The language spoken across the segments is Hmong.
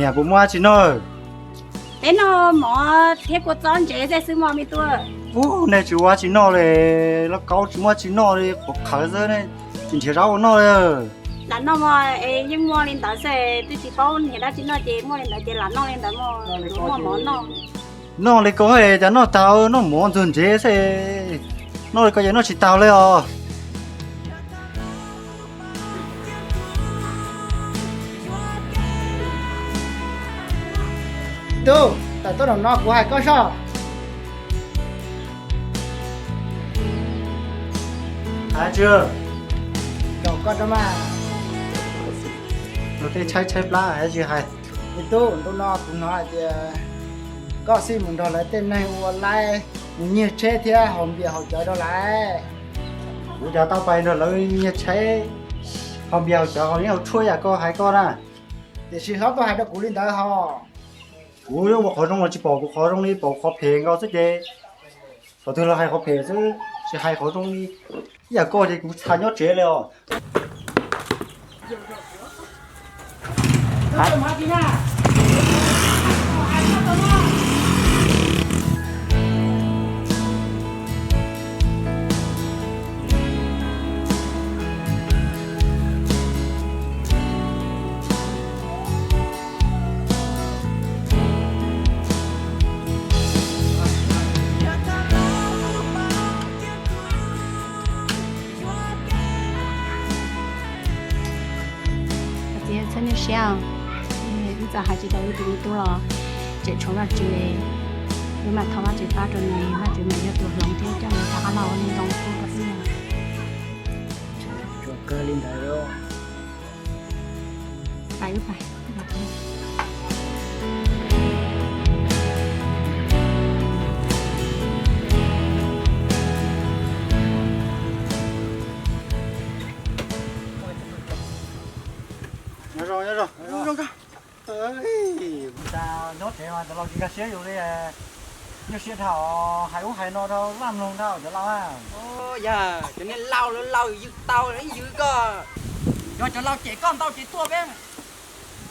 Niam puas muaj dab tsi noj? Peb noj mov thiab kua txob ntsev xwb mog me tub. Ub, nej tsis ua dab tsi noj li, lauj kaub tsis muaj dab tsi noj li, qhuav qhawv xwb, nej tsis nrhiav zaub ua noj li. Lam noj mog, es yeej muaj li ntawd xwb, twb tsis paub nrhiav dab tsi noj ces muaj li ntawd ces lam noj li ntawd mog, muaj mov noj. Noj li ko cas noj tag, noj mov ntxuag ntsev xwb, noj li ko ces noj tsis tag li os. Tub, tawm tuaj no kuv hais koj soj. Hais tsis, kom koj rau mas. Luag tej tshaib tshaib plab hais tsis hais. Me tub, ntu no kuv hnov hais tias koj xij mus nrog lawv tej neeg ua laib mus nyiag tsheb thiab haus npias haus cawv rau lawv. Kuv cas tau pais nrog lawv nyiag tsheb, haus npias haus cawv, haus yeeb haus tshuaj yam koj hais koj na. Tiam sis hlob tuaj hais rau kuv li ntawd hos. Kuv ua qhov zoo los tsis pom kuv qhov zoo li, pom qhov phem nkaus xwb ces, thaum twg los hais qhov phem xwb, tsis hais qhov zoo li. Ib yam koj ces kuv txhaj nyob tsev li os. Txiv txhob nyuaj siab, wb txawm hais tsis tau wb tus me tub los tseem tshuav Vajtswv, wb mam thov Vajtswv pab rau nws, Vajtswv mas yog tus hloov thiab coj nws rov qab los ua neeg zoo rau wb. Tsuas kawg li ntawd. Pais wb pais. Nyob zoo, nyob zoo. Nyob tsev mas cov laus tsis nkag siab yus li, nyuaj siab dhau, hais ub hais no dhau vaj mloog dhau cov laus. Yog cov niag laus laus yws tau ib yws koj. Yog cov laus cem koj ntau ces tuaj peb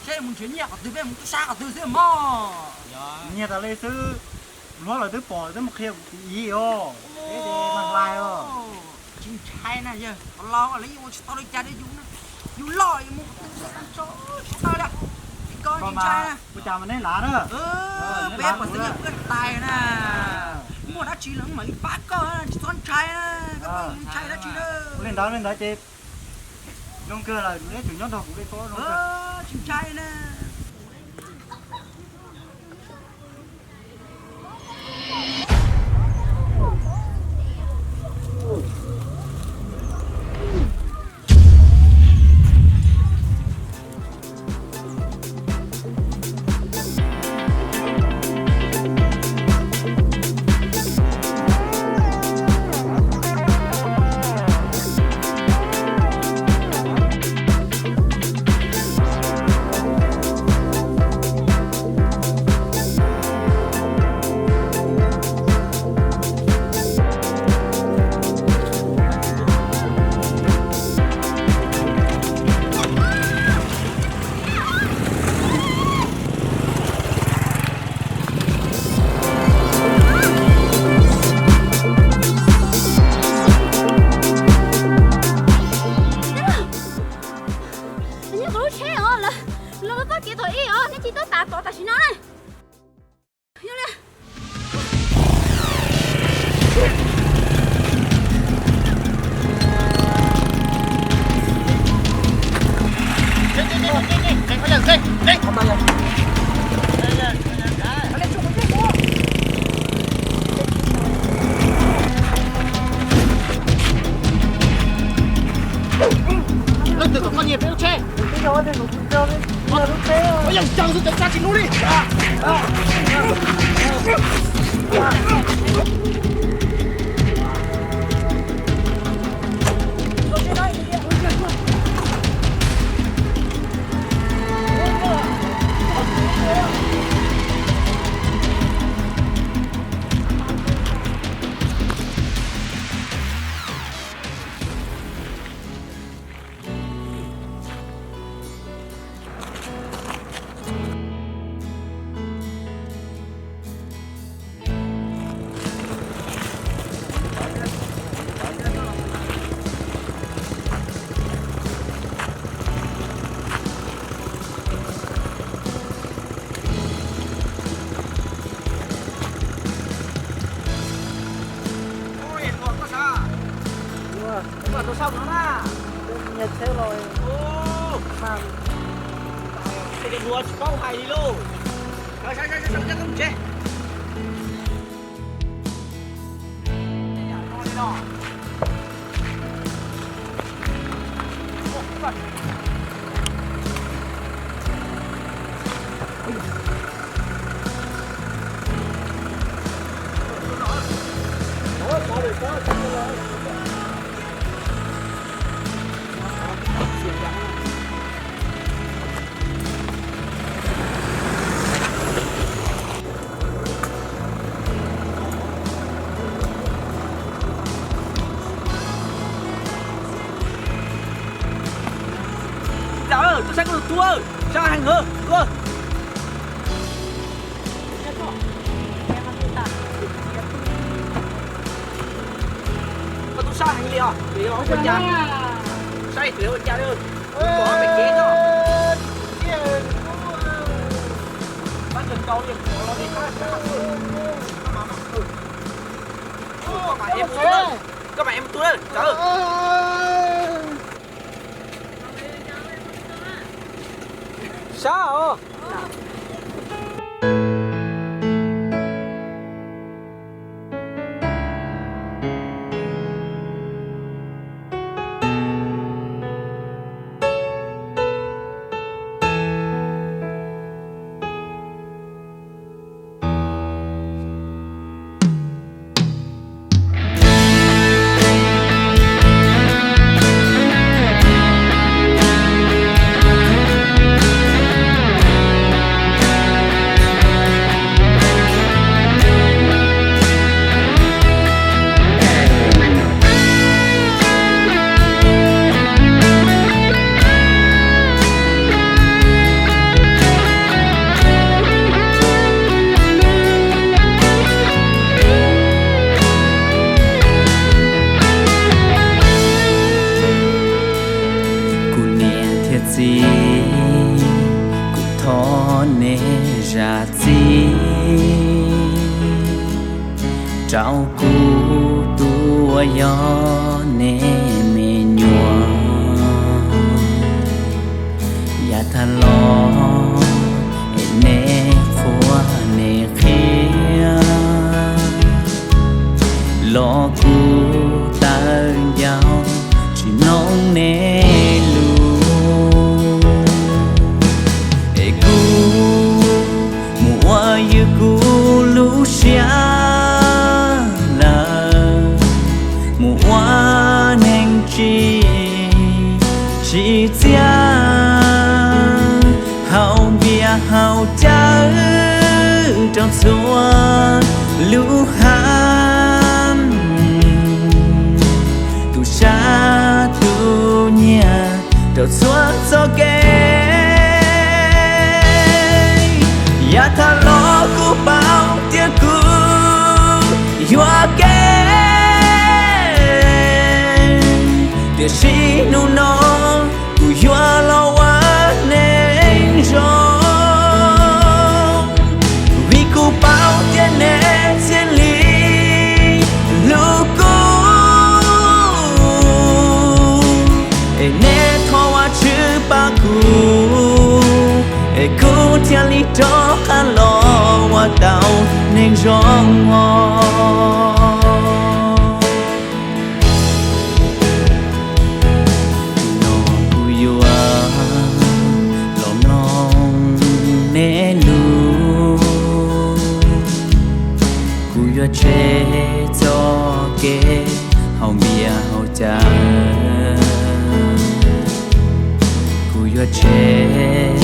seb mus nrhiav nyiaj qhov twg, peb mus tub sab qhov twg xwb mog. Nyiag tas li xwb, luag lawv twb pom lawv twb mus qhia kuv ib os. Peb ces mag lais os. Tsis ntshai na yawg, laus lawv yeej ua tsis tau li cas rau yus na. Yus loj yus mus qhov twg tsis tau li. Koj tsis ntshai na. Ua cas mas neb lav na. Peb pom xwb yog peb tais na. Muaj dab tsi los mam li pab koj, tsis txhob ntshai na. Koj tsis ntshai dab tsi na. Li ntawd li ntawd ces zoo kawg lawm, neb tseem nyob nrog kuv li ko zoo kawg. Tsis ntshai na. Nyob kuv lub tsheb os, los txoj kev thaum ub os, neb tsis tau tas tom tam sim no na. Leej twg kom koj nyiag peb lub tsheb? Tsheb los mas, tej cov hluas tsis paub hais li lauj. Sawv, sawv, sawv, sawv, sawv, sawv tsev. Ntxawm, tuaj saib koj tus tub, sab heev heev. Koj tub sab heev li os, ua cas? Saib ua cas li. Pom pem kev no. Sab kawg nkaus li, los li sab sab. Koj mam ev mus tu na, koj mam ev mus tu na, Ntxawm. Sab os. Kuv niam thiab txiv, kuv thov nej zam txim rau kuv tus uas yog nej me nyuam. Yav tag los es nej qhuas nej qhia los kuv tawv ncauj tsis mloog nej lus, es kuv mus ua yws kuv lub siab lawm, mus ua neeg tsis tsim txiaj, haus npias haus cawv rau txhua lub hav, tu sab tu nyiag rau txhua txoj kev. Yav tag los kuv paub tias kuv yuam kev, tiam sis hnub no kuv yuav los ua neeg zoo, vim kuv paub tias nej txhiaj li hlub kuv, es nej thov Vajtswv pab kuv, es kuv thiaj li rov qab los ua tau neeg zoo os. No kuv yuav los mloog nej lus, kuv yuav tshem txoj kev haus npias haus cawv, kuv yuav tshem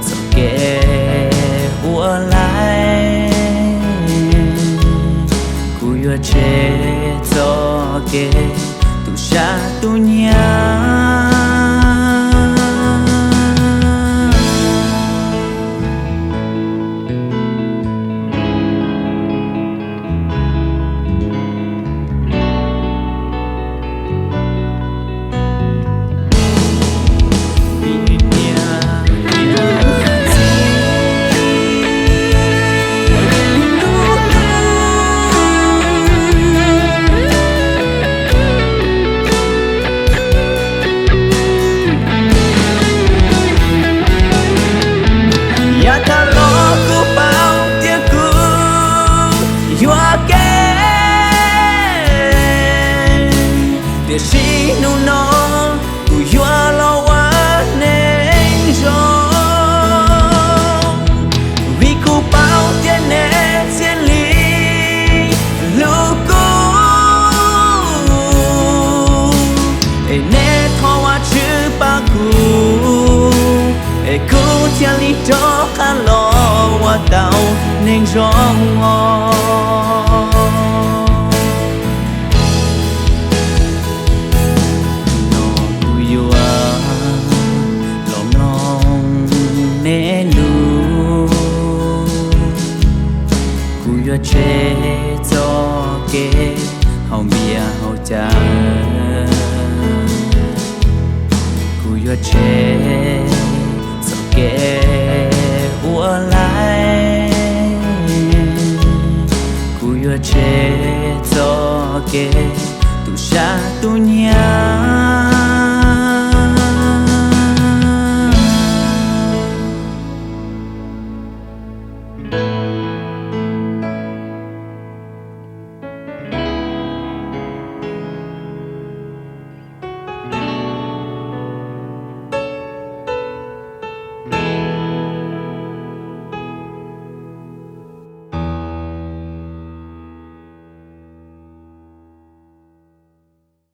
txoj kev ua laib, kuv yuav Cia li rov qab los ua tau neeg zoo os. No kuv yuav los mloog neb lus, kuv yuav tseg txoj kev haus npias haus cawv, kuv yuav tseg txoj kev ua laib, kuv yuav tseg txoj kev tu sab tu nyiag.